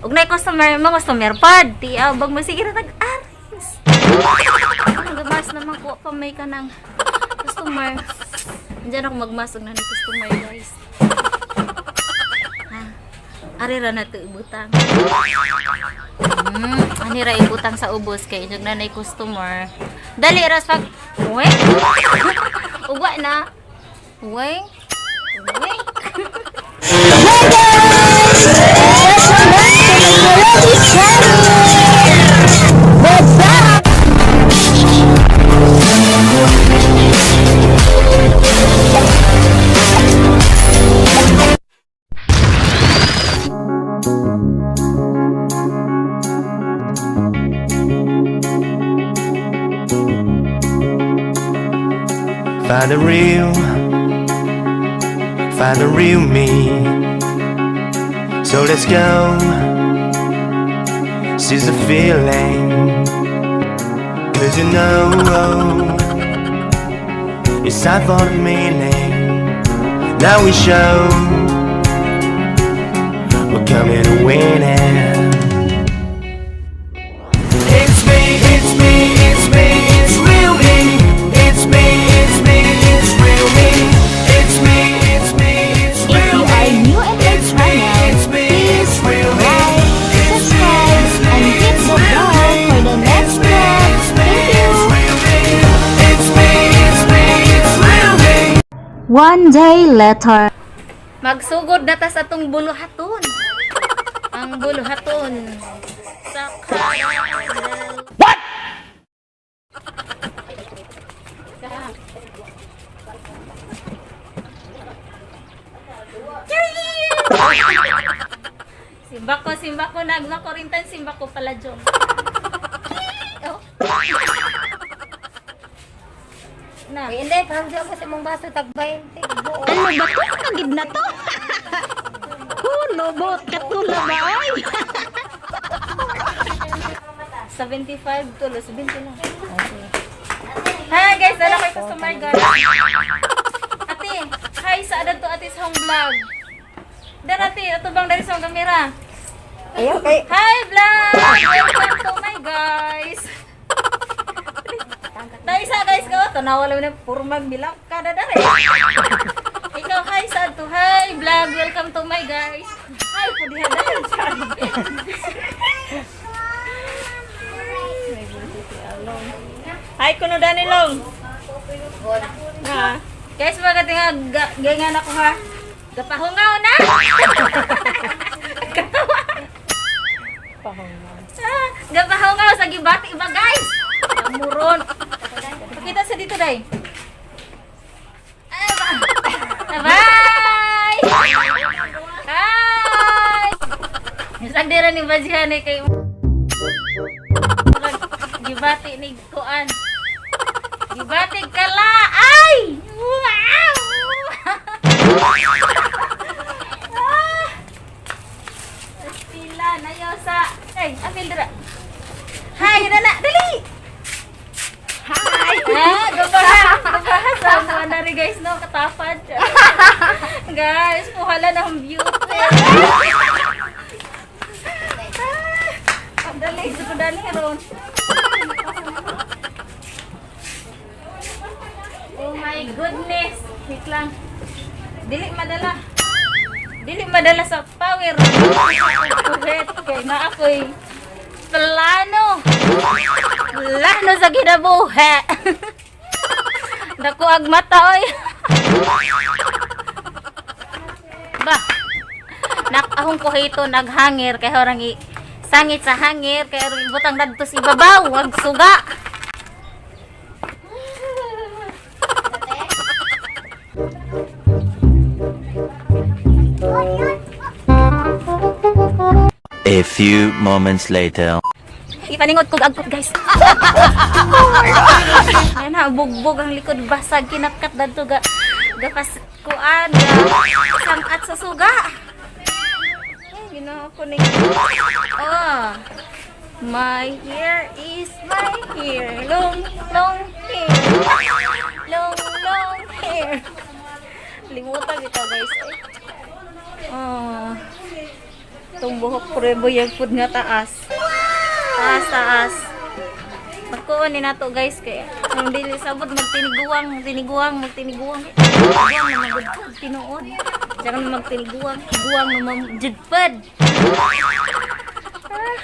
Ug nay customer, mga customer pad. Ti bag mo sige na tag-aris. Nagamas naman ko pa may kanang customer. Diyan ako magmas og na customer, guys. Ha. Ari ra na to ibutang. Ani ra ibutang sa ubos kay inyog na nay customer. Dali ra sa pag. Uy. Ugwa na. Uy. Uy. Hi guys! Welcome back to my Melody channel! What's up? Find the real me. So let's go. Seize the feeling. 'Cause you know it's time for the meaning. Now we show we're coming to win it. It's me, it's me, it's me, it's real me. It's me, it's me, it's real me. It's me, it's me, it's If real you are me. New in my It's me, channel, it's me, please it's real me. like, It's me, subscribe, it's me, and hit it's the real bell me. for the next It's me, vlog. it's me, Thank you! it's real me. It's me, it's me, it's real me. One day later. Magsugod na ta sa atong buluhaton. Ang buluhaton. Sa karadel. What? Simba ko, simba ko, nagmakorintan, simba ko pala, Jong. Oh. Na. Ay, hindi, parang di ako sa imong baso, tag 20. Buo. Ano ba to? Kagid na to? Hulobot katula ba oy? 75 tulo, 70 lang. Okay. Hi guys, dala ko'y customer, guys. Ate, hi sa adto to ate sa home vlog. Dar ate, ato bang dari sa home camera? Ayaw, kay. Hi vlog! Welcome to my guys. Dahil sa guys ko, tanawa lang na purmag bilang kada dare. Ikaw, hi sa adto. Hi vlog, welcome to my guys. Hi po diha dahil. Hi, kuno Danilong. Na. Guys, mga nga ganyan ako ha. Gapahungaw na. Katawa. Ah, gapahungaw sa gibati iba, guys. Amuron. Pakita sa dito day. Ah, bye. Hi. Isang dira ni Bajihan eh kay gibati ni kuan. Gibati kala ay! Wow! Ah! Pila na yo sa ay, apil dira. Hi, dala, dali. Hi. Ah, gabaha, gabaha sa mga na rin, guys, no, katapad. Guys, puhala na ang beauty. Ah, dali, gusto ko dali ron. Oh my goodness. Wait lang. Dili madala. Dili madala sa power. Kuhet kay na ako'y plano. Plano sa kinabuhi. Dako ag mata oy. Ba. Nak ahong kuhito naghangir kay orang i sangit sa hangir kay orang ibutang dadto sa ibabaw ag suga. A few moments later. Ipaningot kog agkot, guys. Ay na bugbog ang likod, basag kinatkat dadto ga gapas kuan ga sangat sa suga. Ay, Ginoo ko ni. Oh. My hair is my hair. Long, long hair. Long, long hair. Limutan ito, guys. Ay. Oh. Itong buhok pero buyag pud nga taas. Taas, taas. Pagkuon ni nato, guys, kay ang dili sabot magtiniguang, tiniguang, magtiniguang. Tiniguang na magud pud tinuod. Diyan na magtiniguang, guwang na jud pud. Ah.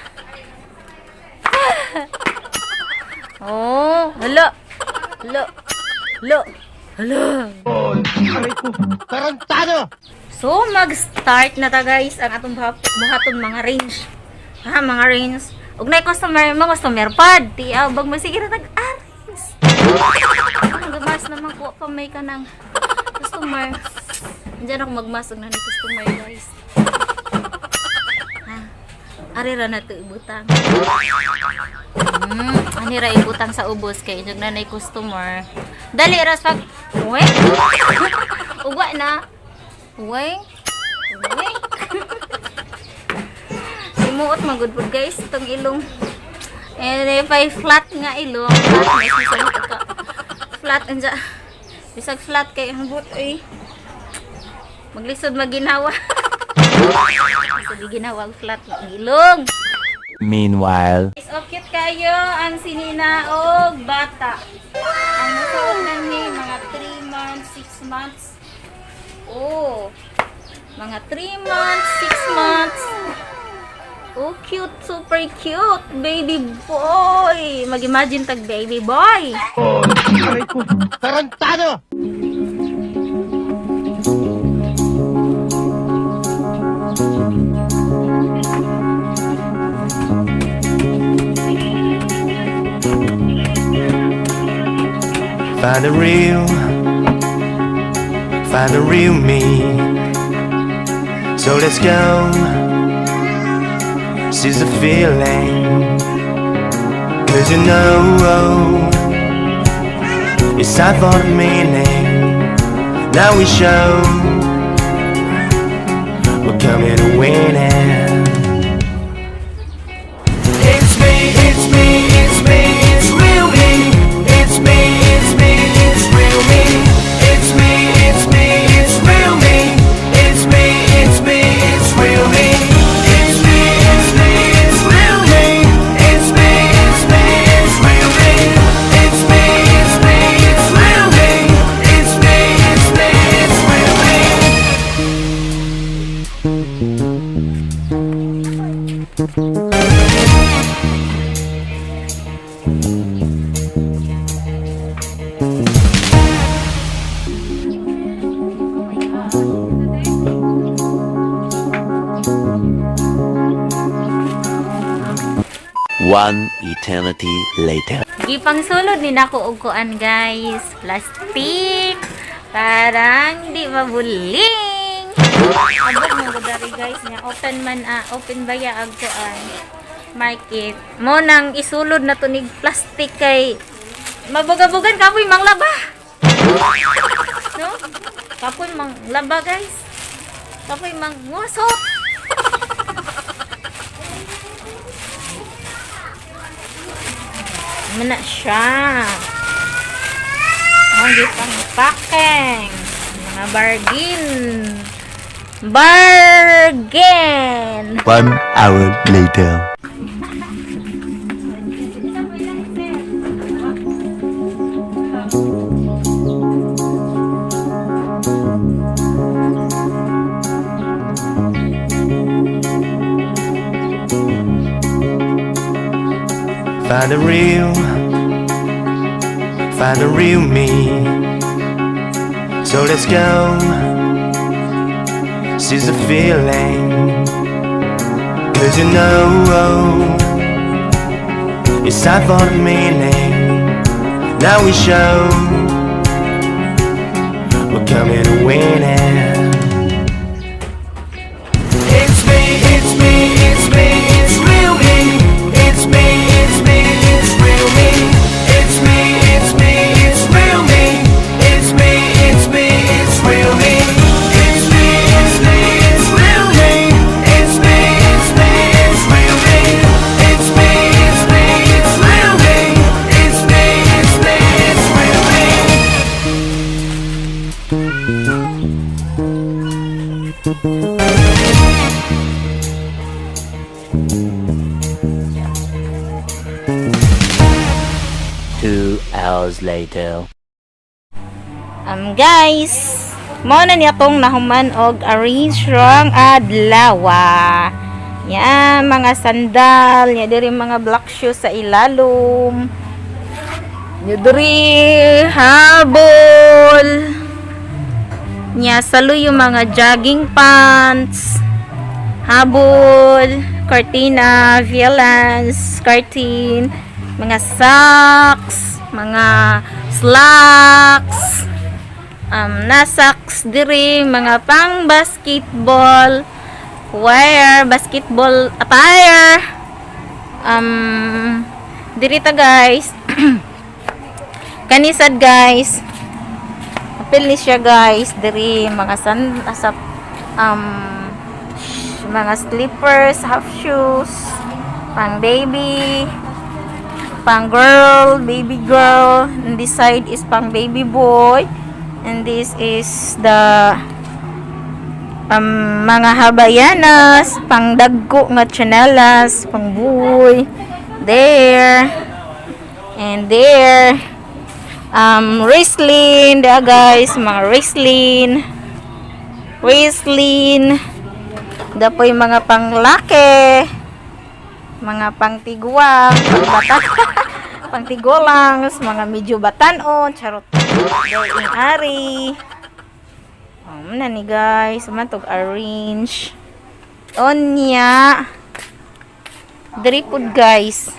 Oh, hala. Hala. Hala. Hala. Tarantado! So, mag-start na ta, guys, ang atong buhaton mga range. Ha, mga range. Ug nay customer, mga customer pad. Ti bag mo sige na tag aris. Ang gamas naman ko pa may kanang customer. Diyan ako magmas og nani customer, guys. Ha. Ari ra na to ibutang. Ani ra ibutang sa ubos kay inyog nanay customer. Dali ra sa pag. Uy. Uwa na. Uy. Uy. Imuot magud pud, guys, itong ilong. And if I flat nga ilong, flat mas masamot ka. Flat anja. Bisag flat kay ang but ay. Maglisod maginawa. Lisod ginawa ang flat nga ilong. Meanwhile. Is oh, cute kayo ang sinina og bata. Ang musuot na ni mga 3 months, 6 months. Oh. Mga 3 months, 6 months. Oh, cute, super cute. Baby boy. Mag-imagine tag baby boy. Tarantado! Find the real me. So let's go. Seize the feeling. 'Cause it's time for the meaning. Now we show we're coming to win it. It's me, it's me, it's me, it's real me. It's me, it's me, it's real me. It's me, it's me, it's real me. It's me, it's me, it's real me. It's me, it's me, it's real me. It's me, it's me, it's real me. It's me, it's me, it's real me. It's me, it's me, it's real me. One eternity later. Gipangsulod ni nako og kuan, guys, plastic. Parang di mabuling. Abot mo ko dari, guys, nga open man ah, open baya ag kuan market. Mo nang isulod na to ni plastic kay mabugabugan kapoy manglaba. No? Kapoy manglaba, guys. Kapoy mangusok. Muna siya. Ang gipang packing. Mga bargain. Bargain! One hour later. Find the real me. So let's go. Seize the feeling. 'Cause it's time for the meaning. Now we show we're coming to win it. It's me, it's me, it's me, it's real me. It's me, it's me, it's real me. It's me, it's me, it's real me. It's me, it's me, it's real me. It's me, it's me, it's real me. It's me, it's me, it's real me. It's me, it's me, it's real me. It's me, it's me, it's real me. 2 hours later. Guys, mao na niya tong nahuman og arrange rong adlaw. Ya, mga sandal, ya diri mga black shoes sa ilalom. Ya diri habol. Nya salo yung mga jogging pants. Habol, cortina, violence, curtain, mga socks, mga slacks, nasaks diri, mga pang basketball wear, basketball attire. Diri ta, guys. Kanisad, guys. Apil ni siya, guys, diri mga san sa mga slippers, half shoes, pang baby, pang girl, baby girl. And this side is pang baby boy. And this is the mga habayanas, pang dagko nga tsinelas, pang boy. There. And there. Wrestling, there, guys, mga wrestling. Wrestling. Dapoy mga panglaki. Mga pangtiguang, pangbata, pangtigulang, mga medyo batanon, charot. Dahil ari. Oh, na ni, guys, man tog arrange. Onya. Diri pud, guys.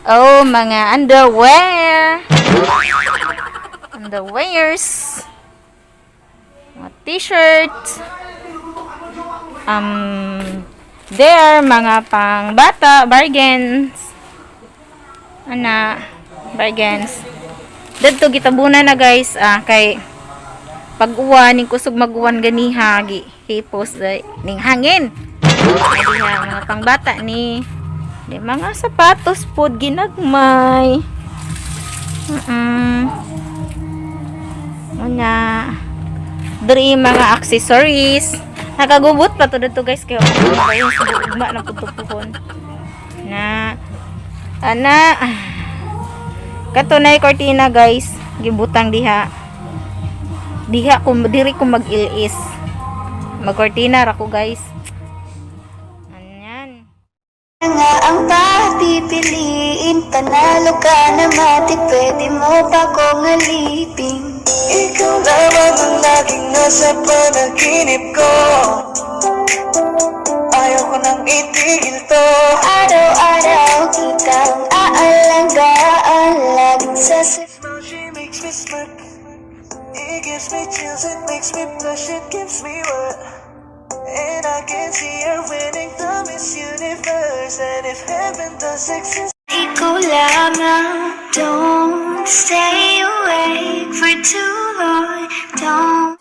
Oh, mga underwear. Underwears. Mga t-shirt. There, mga pang bata, bargains. Ana, bargains. Didto gitabunan na, guys, ah, kay pag-uwan, ning kusog mag-uwan ganiha, gi hipos ning hangin. Diha, mga pangbata ni. Di mga sapatos pod ginagmay. Una. Diri mga accessories. Nakagubot pa to dito, guys, kay ako ba yung ugma na putupuhon. Na ana kato na cortina, guys, gibutang diha. Diha ko diri ko mag-ilis. Mag-cortina ra ko, guys. Anyan. Nga ang papipiliin. Panalo ka na matik. Pwede mo pa kong alipin. Ikaw lamang ang laging nasa panaginip ko. Ayaw ko nang itigil to. Araw-araw kitang aalagaan. Laging sasip Smile, she makes me smirk. It gives me chills, it makes me blush, it gives me worth. And I can see her winning the Miss Universe. And if heaven does exist Ikaw lamang. Don't stay awake for too long. Don't